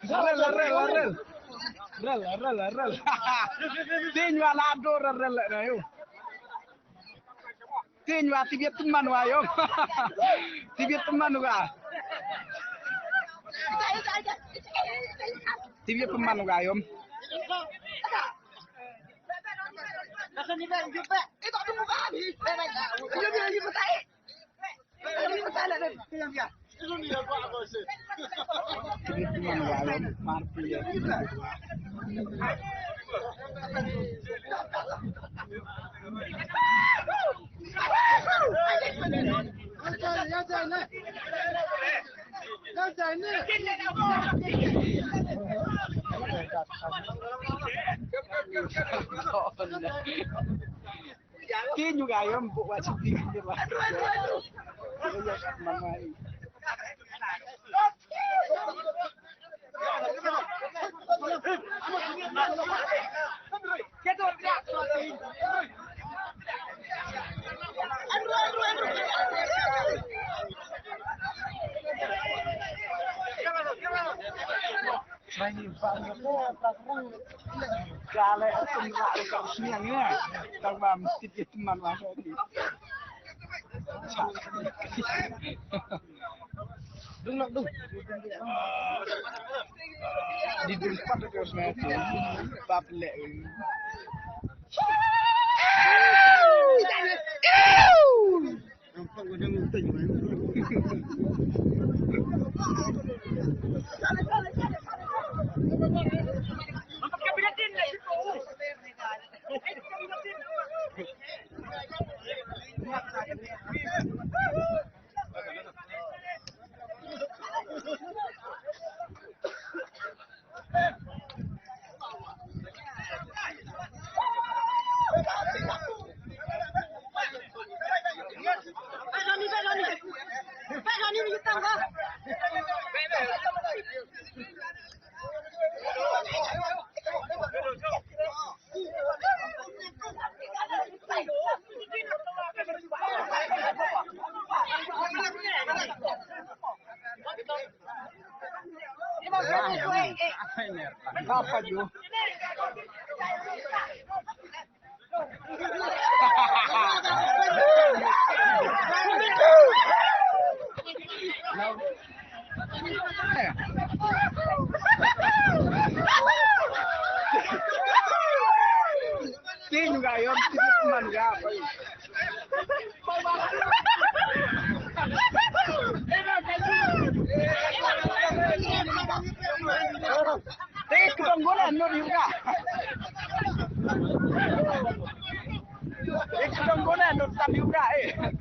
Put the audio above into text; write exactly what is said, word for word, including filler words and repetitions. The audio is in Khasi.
Rel, rel, rel. Rel, rel, rel. Tin wa la do rel, rel, rel, yo. Tin wa tip ïa tymmen wa, yo. Tip ïa tymmen wa. Tip ïa tymmen wa, yo. Ki ñu ga yom bu wa chi ti ki ba. Kale atum la ka sniang ya. Tang ba mesti dia teman masa ni. Dung nak dung. Di dung pat ke sniang tu. Bap lek. Tin ga yom, tin man ga. Te kutong gona no diuga. Te kutong gona no diuga eh.